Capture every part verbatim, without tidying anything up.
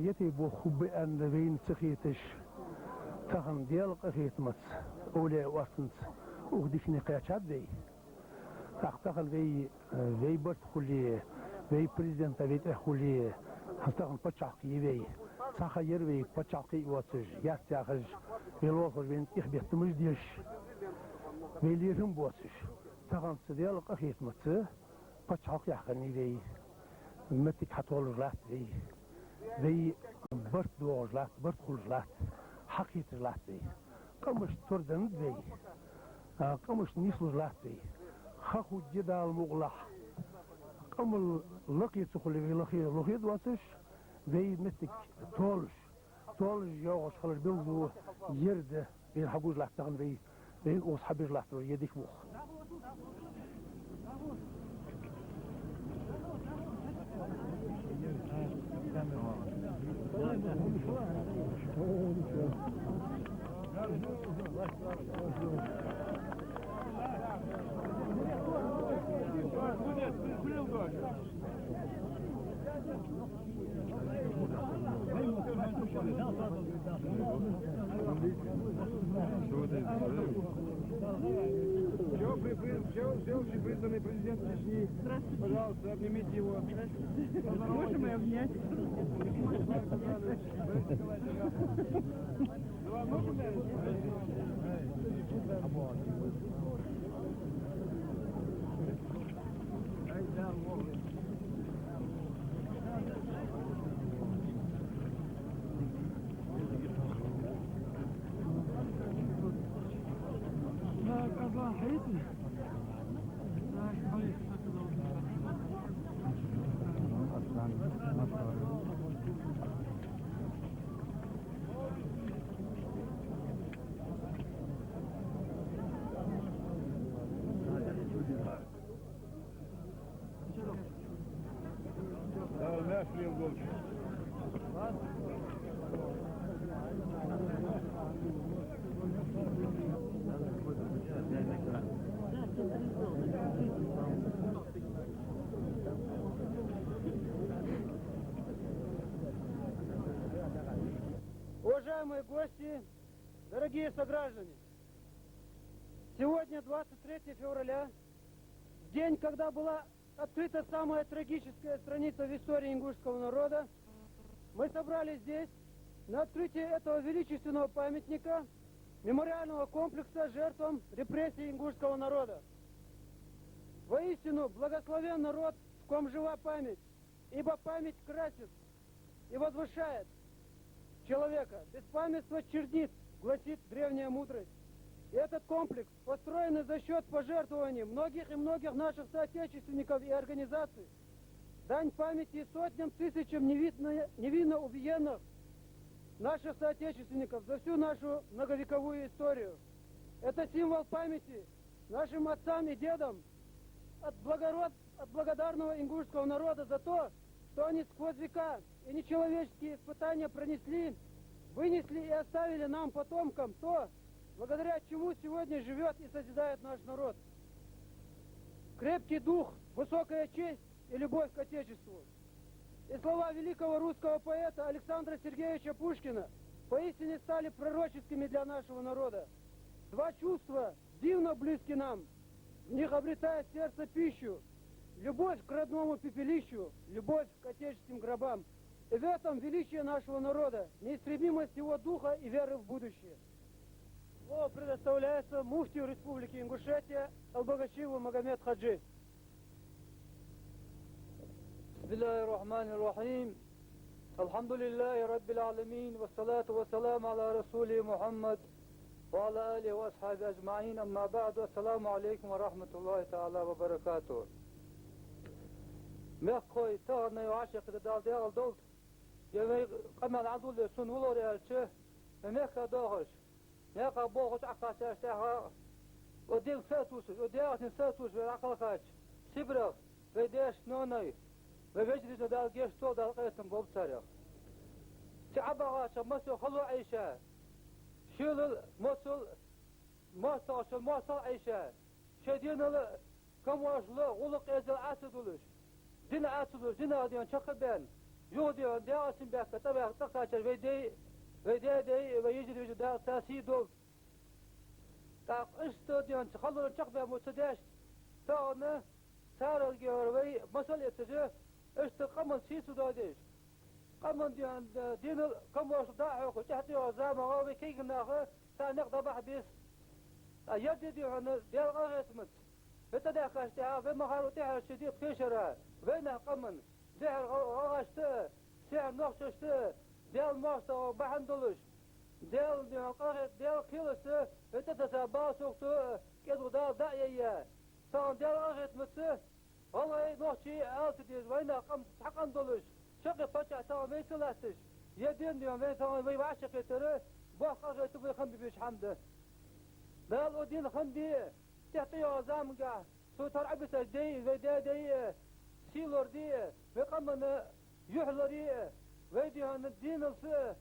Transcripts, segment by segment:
Етий боху хӀубба аьнна вайна ца хеташ, тахан Даьла къахетамца, овлияй оастамца укх дихне кхаьчад вай. ТӀаккха тахан вай, вай барт хуле, вай президента вай тӀехь хуле, хӀанз тахан паччахьалкхе я вай. Цхьа ха яр вай паччахьалкхе а йоацаш, яц яхаш, вай лоалахой вайна тӀех беттамаш деш, вай лерхӀам боацаш. Таханца Даьла къахетамца паччахьалкхе яхканний вай, моттиг хьатолаш латт вай. Вай барт догӀаш латт, барт хулаш латт, хьакхеташ латт вай. Къамашта тора деннад вай, а, къамашта нислуш латт вай. Ха хургья Дала мукъалахь, къамал лакхе ца хуле вай лохе, лохе доацаш, вай моттиг толаш, толаш йоагӀаш хилар белгало ер да. Вайна хьагуш латт тахан вай, вайна укхаза хьабеш латтар ер дика болх. Все, при-, при-, все, всеобщий признанный президент Чечни. Здравствуйте. Пожалуйста, обнимите его. Здравствуйте. Можем и обнять. Уважаемые гости, дорогие сограждане! Сегодня, двадцать третье февраля, в день, когда была открыта самая трагическая страница в истории ингушского народа, мы собрались здесь на открытие этого величественного памятника, мемориального комплекса жертвам репрессий ингушского народа. Воистину благословен народ, в ком жива память, ибо память красит и возвышает человека. Беспамятство чернит, гласит древняя мудрость. И этот комплекс, построенный за счёт пожертвований многих и многих наших соотечественников и организаций, дань памяти сотням тысячам невинно, невинно убиенных наших соотечественников за всю нашу многовековую историю. Это символ памяти нашим отцам и дедам от благород-, от благодарного ингушского народа за то, что они сквозь века и нечеловеческие испытания пронесли, вынесли и оставили нам, потомкам, то, благодаря чему сегодня живёт и созидает наш народ. Крепкий дух, высокая честь и любовь к Отечеству. И слова великого русского поэта Александра Сергеевича Пушкина поистине стали пророческими для нашего народа. Два чувства дивно близки нам, в них обретает сердце пищу: любовь к родному пепелищу, любовь к отеческим гробам. И в этом величие нашего народа, неистребимость его духа и веры в будущее. Слово предоставляется муфтию Республики Ингушетия Албогачиеву Магомед-Хаджи. بسم الله الرحمن الرحيم. الحمد لله رب العالمين، والصلاة والسلام على رسوله محمد وعلى آله وأصحابه أجمعين. أما بعد، السلام عليكم ورحمة الله تعالى وبركاته. Мехкахой, тахан вай вӀашагӀкхетар Дала декъала долда. Е вай къамаьл Ӏодулле сона валар аьлча, вай мехка доахаш, наькъа болхаш Ӏокхаьчача тӀехьа, укх динах сатувсаш, укх дегӀаца сатувсаш вай дӀакхелхача, Сибрах вай даьша, ноаной, вай вежарашта Дала гешт долда, Дала къахетам болба царех. Цу Ӏобахача массо а хало Ӏийша, шелал, моцал, моастагӀашта моастагӀал Ӏийша, шоай денал камаьршал, гӀулакх, эздел Ӏо ца дуллаш, зина Ӏо ца дуллаш, зинах дена чакхбаьнна, Юха дий хьона Даьла сим баьхка, тӀабаьхка, тӀакхачар вай дай, вай даь дай, вай йижарий-вежарий, Дала царна сий долда. ТӀаккха иштта дий хьона цу халонна чакхбаьнна ма ца деш, тахан царалги хьора вай масал эцаш, иштта къаман сий ца додеш. Къаман дий хьона динал, комаьршал дӀа а хьокхаш, тӀехьа тӀайоагӀача заман гӀа вай кегий наха царна никъ дӀабахьа беза. ТӀаккха ер ди дий хьона Даьла къахетамца, вай тӀадаьхкача тӀехьа вай ма харра тӀехьарча ди тхешара, вайнаьха къаман, дехьара гӀал-, гӀалгӀашта а, сехьара нохчашта а, Даьла моастагӀа бахьан долаш, Даьла дий хьона къахет-, Даьла кхелаца вай тӀатесса бала сагото а кӀезига Дала дӀа а яйя. Тахан Даьла къахетамца, гӀалгӀай, нохчий ала ца дезаш, вайнаьха къам цхьа къам долаш, шаккхе паччахь тахан вай ца латташ, ер ди дий хьона вай тахан вай вӀашагӀкхетар, боккха къахетам вай хам бе безача хӀама да. Дала укх дина хам бе, тӀехьа тӀайоагӀача замангахь цо тхьовра Ӏобиссача дай а, вай даь дай а, сий лораде а, вай къаманна юхь лорае а, вай дий хьона диналца а,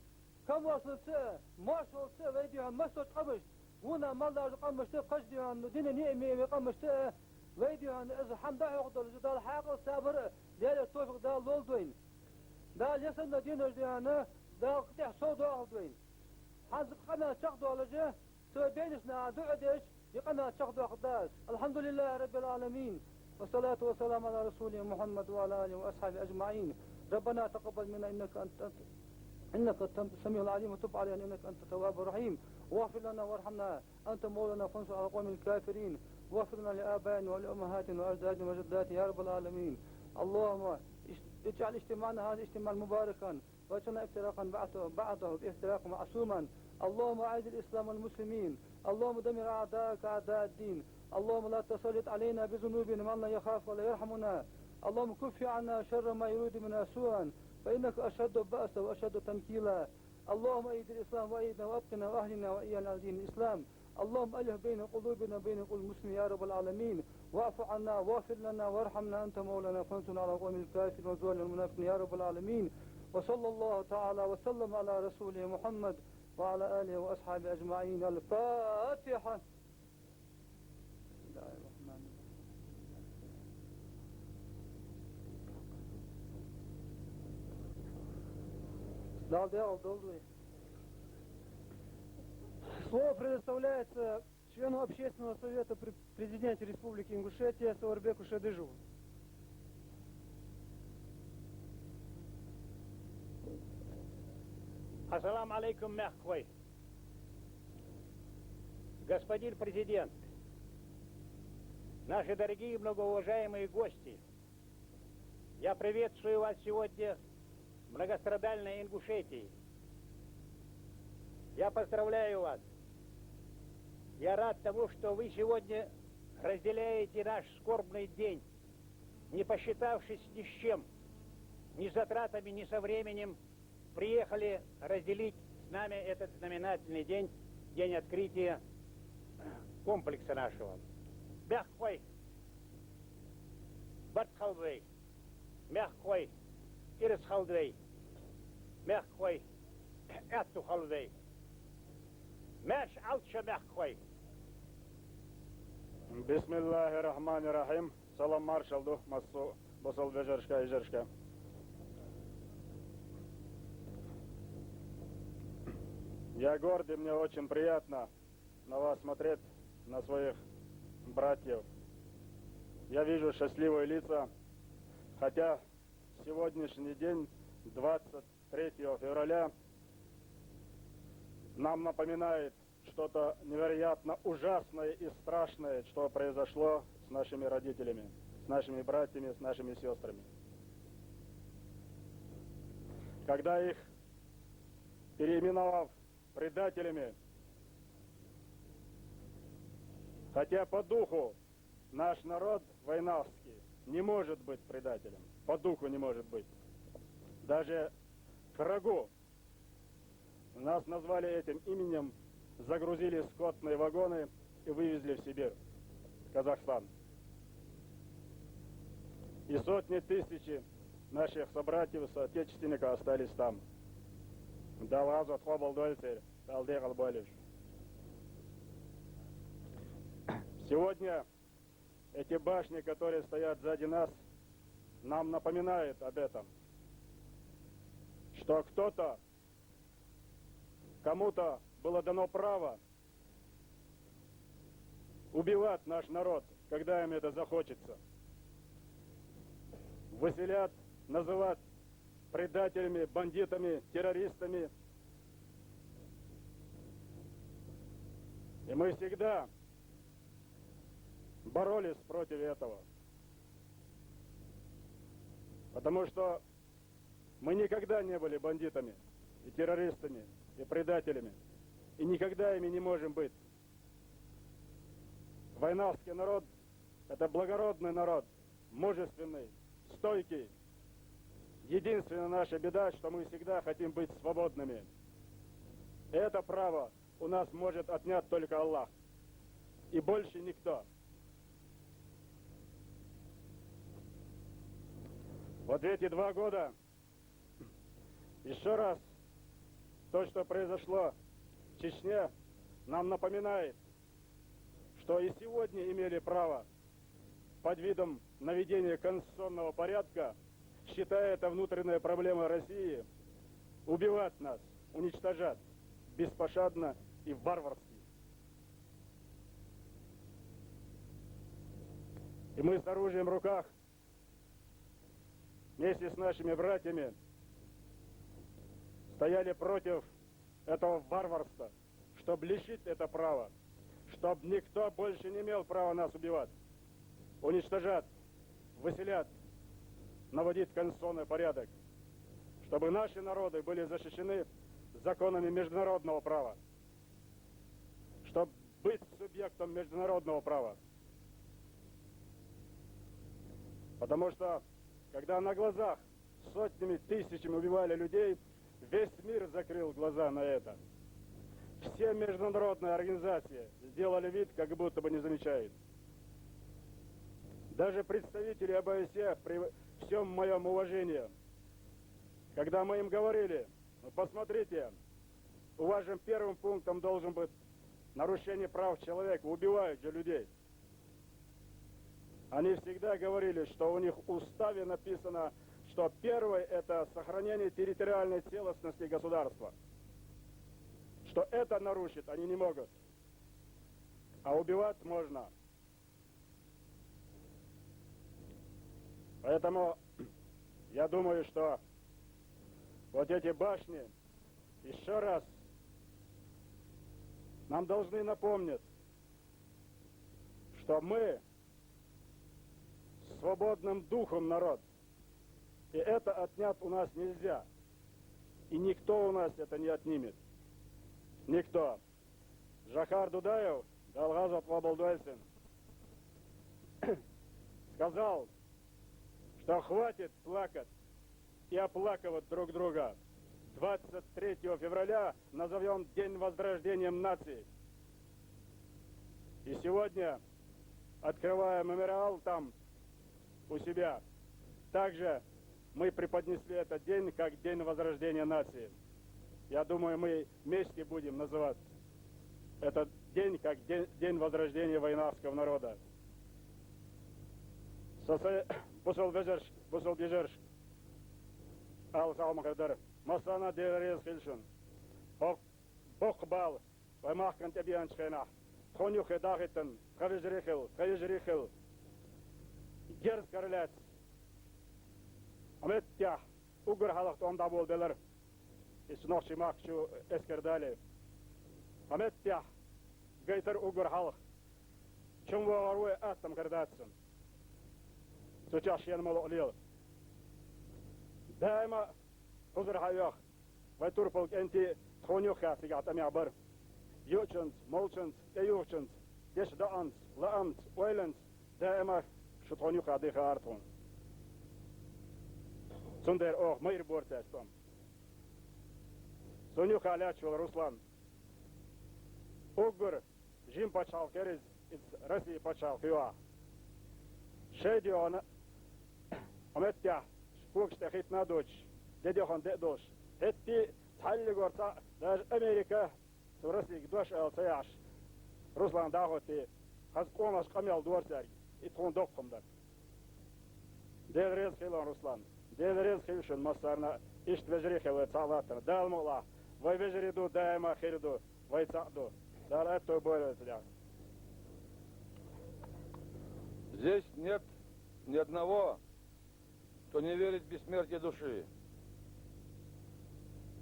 комаьршалца а, моаршалца а вай дий хьона массайолча къамашта, вона мел даржа къамашта а, кхыча дий хьона дина ниӀмаца вай къамашта а, вай дий хьона из хӀама дӀахьокхадалаш Дала хьаькъал, сабар а, Даьлера товфикъ Дала лолда вайна. Дала ер санна динаш дий хьона Дала кхы тӀехьа совдоахалда вайна. ХӀанз къамаьл чакхдоалаш, цу вай бейнаш наха дуӀа деш, ер къамаьл чакхдоаккхаргда аз. الحمد لله رب العالمين، والصلاة والسلام على رسوله محمد وعلى آله وأصحابه أجمعين. ربنا تقبل منا إنك أنت، إنك أنت السميع العليم، وتب علينا إنك أنت التواب الرحيم، واغفر لنا وارحمنا أنت مولانا فانصرنا على القوم الكافرين، واغفر لنا ولآبائنا ولأمهاتنا وأجدادنا وجداتنا يا رب العالمين. اللهم اجعل اجتماعنا هذا اجتماعا مباركا، واجعلنا افتراقنا بعده، بعده بافتراق معصوما. اللهم أعز الإسلام والمسلمين. اللهم دمر أعداءك أعداء الدين. اللهم لا تسلط علينا بذنوبنا من لا يخافك ولا يرحمنا. اللهم كف عنا شر ما يريد منا سوءا، فإنك أشد بأسا وأشد تنكيلا. اللهم أيد الإسلام وأيدنا وأبقنا وأهلنا وإيانا على دين الإسلام. اللهم ألف بين قلوبنا وبين قلوب المسلمين يا رب العالمين. واعف عنا واغفر لنا وارحمنا أنت مولانا فانصرنا على القوم الكافرين والظالمين والمنافقين يا رب العالمين. وصلى الله تعالى وسلم على رسوله محمد وعلى آله وأصحابه أجمعين. الفاتحة. بسم الله الرحمن الرحيم. Дала дегӀал долда вай. Слово предоставляется члену Общественного совета при Президенте Республики Ингушетия Сооронбеку Шодыжеву. Ассаламу Ӏалайкум, мехкахой! Господин Президент, наши дорогие многоуважаемые гости, я приветствую вас сегодня в многострадальной Ингушетии. Я поздравляю вас. Я рад тому, что вы сегодня разделяете наш скорбный день, не посчитавшись ни с чем, ни с затратами, ни со временем, приехали разделить с нами этот знаменательный день, день открытия комплекса нашего. Мехкахой, барт хилда вай! Мехкахой, ираз хилда вай! Мехкахой, аьттув хилда вай! Маьрша Ӏалда шо, мехкахой! بسم الله الرحمن الرحيم. Салам-маршал да массо бусалба вежарашка, йижарашка. Я горд, и мне очень приятно на вас смотреть, на своих братьев. Я вижу счастливые лица, хотя сегодняшний день, двадцать третьего февраля, нам напоминает что-то невероятно ужасное и страшное, что произошло с нашими родителями, с нашими братьями, с нашими сестрами. Когда их, переименовав предателями, хотя по духу наш народ вайнахский не может быть предателем, по духу не может быть. Даже к врагу. Нас назвали этим именем, загрузили в скотные вагоны и вывезли в Сибирь, в Казахстан. И сотни тысяч наших собратьев, соотечественников остались там. Дала гӀазот къоабал дойла церан, Дала декъала бойла уж. Сегодня эти башни, которые стоят сзади нас, нам напоминают об этом. что кто-то, кому-то было дано право убивать наш народ, когда им это захочется. Выселять, называть предателями, бандитами, террористами. И мы всегда боролись против этого. Потому что мы никогда не были бандитами и террористами и предателями. И никогда ими не можем быть. Вайнахский народ — это благородный народ, мужественный, стойкий. Единственная наша беда, что мы всегда хотим быть свободными. И это право у нас может отнять только Аллах. И больше никто. Вот эти два года ещё раз то, что произошло в Чечне, нам напоминает, что и сегодня имели право под видом наведения конституционного порядка, считая это внутренней проблемой России, убивать нас, уничтожать беспощадно и варварски. И мы с оружием в руках вместе с нашими братьями стояли против этого варварства, чтобы лишить это право, чтобы никто больше не имел права нас убивать, уничтожать, выселять, наводить конституционный порядок, чтобы наши народы были защищены законами международного права, чтобы быть субъектом международного права. Потому что, когда на глазах сотнями тысячами убивали людей, весь мир закрыл глаза на это. Все международные организации сделали вид, как будто бы не замечают. Даже представители ОБСЕ, при всём моём уважении, когда мы им говорили: «Ну, посмотрите, у вас же первым пунктом должен быть нарушение прав человека, убивают же людей». Они всегда говорили, что у них в уставе написано, что первое — это сохранение территориальной целостности государства, что это нарушить они не могут, а убивать можно. Поэтому я думаю, что вот эти башни ещё раз нам должны напомнить, что мы свободным духом народ, и это отнять у нас нельзя, и никто у нас это не отнимет. Никто. Джохар Дудаев, Дала гӀазот къоабалдойла цун, сказал, что хватит плакать и оплакивать друг друга. Двадцать третьего февраля назовём День возрождения нации. И сегодня, открывая мемориал там у себя, также мы преподнесли этот день как День возрождения нации. Я думаю, мы вместе будем называть этот день как день, день возрождения вайнахского народа. Со сай бусалба вежаршка, бусалба йижаршка ала сагӀа ма хир дар. Массарна Даьла раьза хилва шун. Боккха, боккха бала вай мехкан тӀа беанча хенахь, тхона юххе дахийтина тха вежарий хилла, тха йижарий хилла. Герз кара лаьцна, Ӏа меттехь уггар хьалха тӀом дӀаболабелар, иштта нохчий махка чу эскар дале. Ӏа меттехь гайтар уггар хьалха. Чум вогӀур ву, аттам хир дац цунна. Цу чу шена мала а лела. Даима а хузар хьайоьху вай турпал кӀентий тхона юххехь цигахь тӀамехь бара. Юучунца, молчунца, тӀеюхучунца, дешдоӀанца, лаамца, ойланца даима шу тхона юххехь дийхар тхуна. Цундела оха майра бора цаьрца тӀом. Суна юххехь лаьтташ волу Руслан уггар жима пачхьалкх яра иза, иза Россин пачхьалкх ю ахь. Шайн доьхна, Ӏа меттехь когаш тӀе хӀиттина а доцуш, де доьхна де а долуш, хӀетте а цхьаллигор цхьаъ, даже Америка, цу Россига дош ала ца яхьаш, Руслан дӀахӀоттий, хаза къоман къамел дора цаьрга, и тхуна доккха хӀума дара. Дела реза хила, Руслан. Дела реза хила шуна массарна а. Иштта вежарий хилар цхьа латтар. Дала мукъалахь, вай вежарий ду, даима хир ду, вай цхьаъ ду. Дала аьттув бойла вай цу тӀа. Здесь нет ни одного, кто не верит в бессмертие души.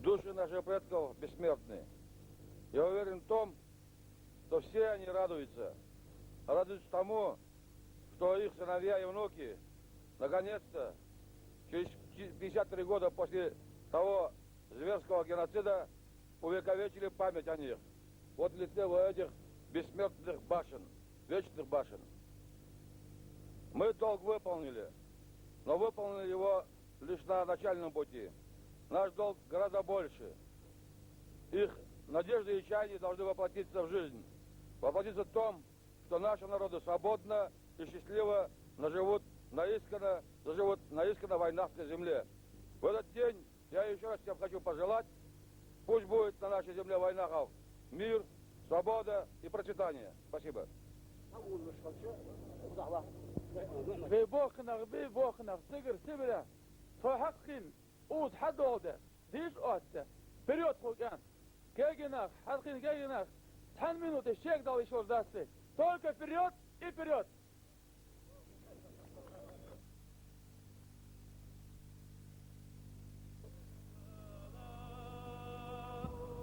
Души наших предков бессмертны. Я уверен в том, что все они радуются. Радуются тому, что их сыновья и внуки наконец-то, через пятьдесят три года после того зверского геноцида, увековечили память о них. Вот в лице вот этих бессмертных башен, вечных башен. Мы долг выполнили, но выполнили его лишь на начальном пути. Наш долг гораздо больше. Их надежды и чаяния должны воплотиться в жизнь. Воплотиться в том, что наши народы свободно и счастливо наживут на исконно, заживут на исконно вайнахской земле. В этот день я ещё раз всем хочу пожелать, пусть будет на нашей земле вайнахов мир, свобода и процветание. Спасибо. Вай боккхий нах, вай боккхий нах, цигара Сибре, со хьакхийна, укхаза хьадоагӀа де, дийша оцци, вперёд, хӀанз. Кегий нах, хьалхийна кегий нах, цхьан минута шега дала йиш йолаш дац вай. Только вперёд и вперёд!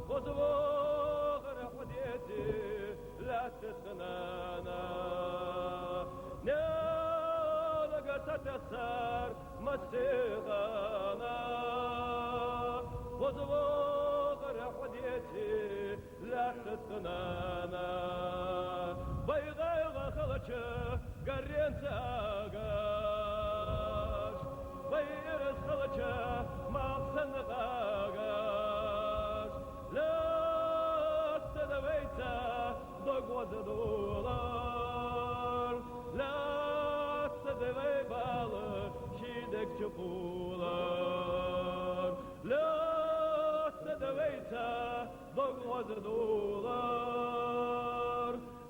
Хоза вахар хьо деце лаьттах нана, ненага ца тесар массехана. Хоза вахар хьо деце лаьттах нана, вай гӀайгӀа хилча гаренца агаш, вай ираз хилча малх санна къагаш. Лаьттад вайца дог гӀоза дулар, лаьттад вай бала ший дег чу кхоллар. Лаьттад вайца дог гӀоза дулар,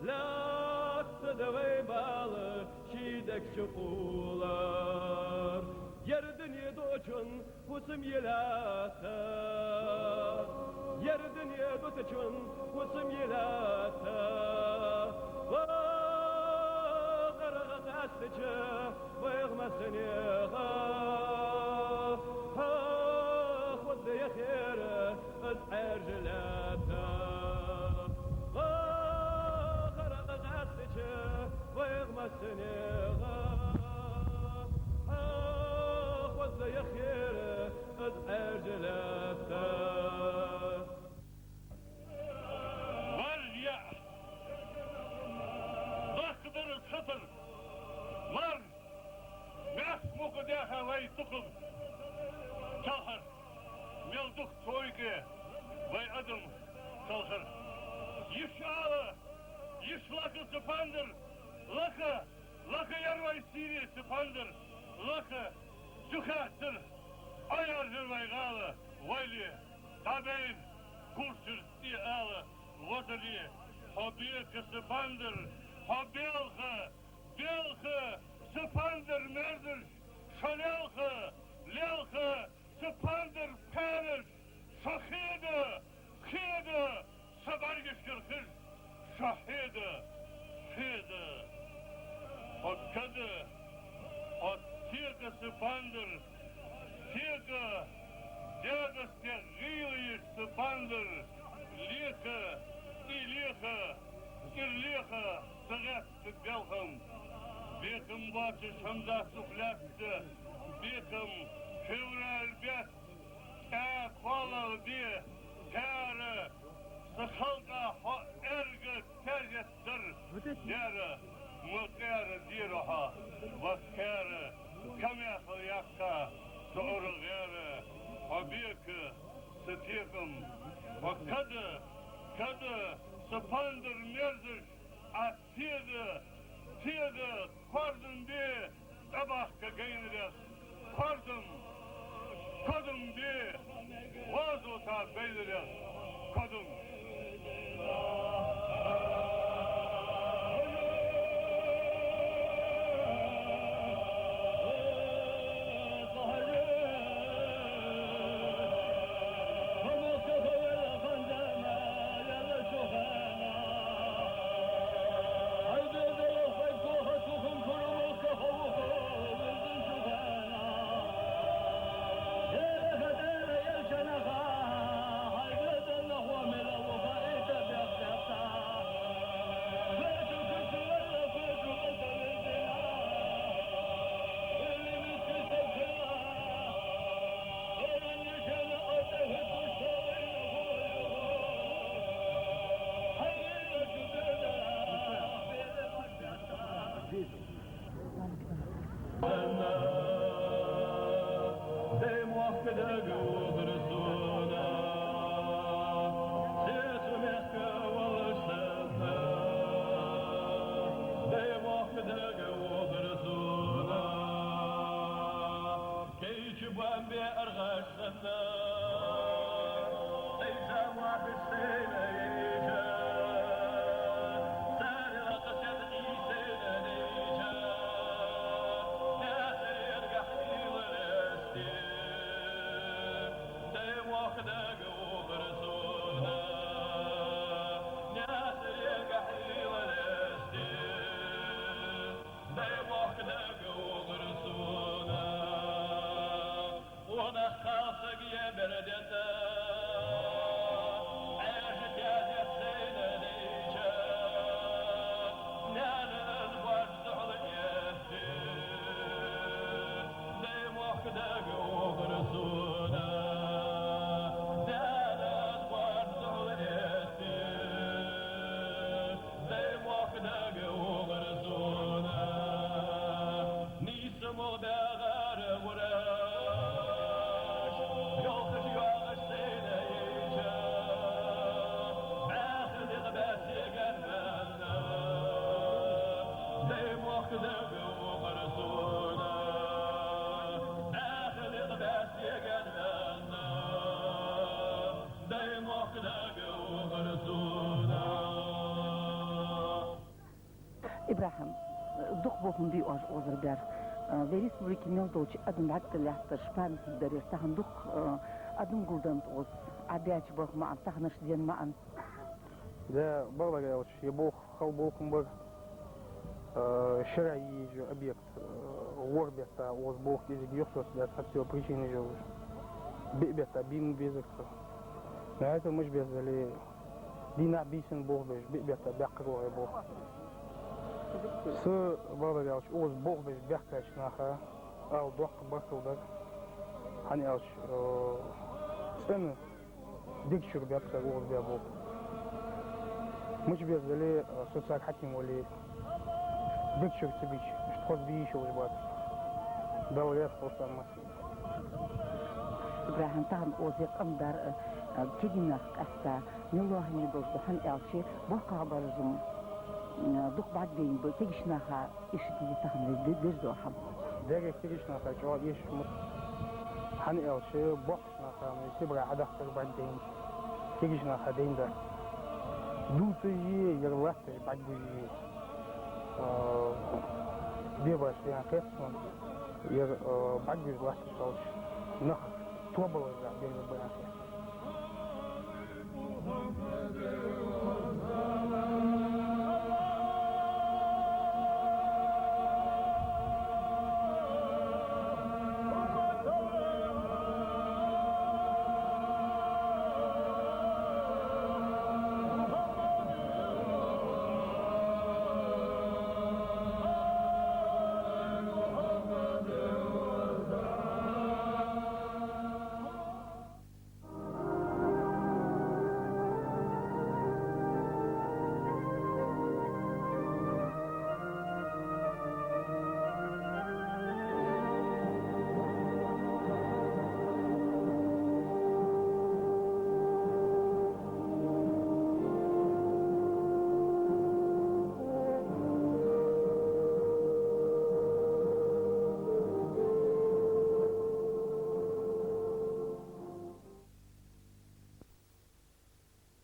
лаьттад вай бала ший дег чу кхоллар. Ер дуне дучун хӀусам я лаьтта, ер дуне дутачун хӀусам я лаьтта. Ва гӀаргӀа къаьстача вайх массанех хьахоза яхар из Ӏаьржа лаьтта. Ва гӀаргӀа къаьстача вайх массанех хьахоза яхар из Ӏаьржа лаьтта. Маржа яа, бакъдар из хатар, маржа, мехка мукъа даьха вай дукхагӀа талхар, мел дукха тхойга вай адам талхар. Йиша ала, йиша лаха цу пандар, лаха, лаха яр вай сийре цу пандар, лаха, чухаьттар, Ӏояржар вай гӀала, вайле, дӀабайна курчар тӀе ала, вотале, хьо бека цу пандар, хьо белха, белха цу пандар мерзаш, шо лелха, лелха цу пандар пхьараш, шо хеда, хеда са бӀаргашкара хир, шо хеда, хеда. Хьо када, хьо текъа цу пандар, текъа, дегӀаста гӀийла йиш цу пандар, леха, и леха, ира леха, ца гӀерта белхам. Бекхам боацаш хӀама дац укх лаьтта, бекхам, февраль бетта, тӀа кхоалагӀа де, тӀера, са халкъа хьо эрга тезет дар, дера, ма къера дера хьо, ва кхера, камехал яккха, со ура гӀера, хьо бека, са текъам, хьо када, када, са пандар мерзаш, Ӏа теда, теда, кхоардам бе, тӀабахка гайнарех, кхоардам, кодам бе, гӀазота гайнарех, кодам. Даьй мохк дага вохар сона, сецамехка волаш санна. Даьй мохк дага вохар сона, кийча бамбе аргӀаш санна. Даьй са мохк сена йича, сарила къасет къийсена йича, Наьсарен гахь хилар эсте. Даьй мохк дага вохар сона, Наьсарен гахь хилар эсте. Даьй мохк дага вохар сона, къонах кхалсаг я бердетта, Ӏаьржа тезет сайна дийча, наьна аз боарз духьал эсте. Даьй мохк дага вохар сона, наьна аз боарз духьал эсте. Даьй мохк дага вохар сона, нийса мугӀ баьгӀар гӀураш, йолхаш йоагӀаш сайна йича, бӀаьха дикъ баьсеган венна. Даьй мохк дага вохар сона, бӀаьха дикъ баьсеган венна. Даьй мохк дага вохар сона. ИбрахӀим, дукха ба хьона, дий, оаш озар баьр. Вай республике мел долча адам бӀаргтӀа латтараш, памятник дараш, тахан дукха адам гулденнад укхаза. Ӏа баьча балха маӀан, таханарча ден маӀан. Да, бакъдар аьлча, ер болх хала болх ма бар. Э, шера еза объект, э, ворхӀ бетта укхаза болх кӀезига юхасоцабаьб, цхьацца причинаш йолаш. Биъ бетта бе ма безар цо. Но это мишта беза дале, дийнахьа-бийсанна болх беш, биъ бетта баьккхар вай болх. Са, бакъдар аьлча, укхаза болх беш баьхкача наха ала доккха баркал дар. ХӀана аьлча, э, цӀена дег чура баьб цар укхаза баь болх. Мишта беза дале, со цар хьаким вале, дег чура ца бича, иштта хоза бе йиш йолаш бац. Далла раьза хилва царна массане. ИбрахӀим, тахан укхаза къам бар, э, кегий нах къаьстта мел лоархӀаме долаш да, хӀана аьлча боккхагӀбараш, м, дукха бӀаргабайна ба, кегийча наха эшаш да тахан вай де-, деш дола хӀама. Деррига кегийча наха чӀоагӀа эшаш ма да. ХӀана аьлча боккхача наха, ну, Сибре хьадахьар бӀаргадайнад, кегийча наха дайнад. Дувцаш а, ер латташ бӀаргагуш а, э, бе башха ден хет сона, ер, э, бӀаргагуш латташ хилча, нах тобаллаш бе беза бен хет.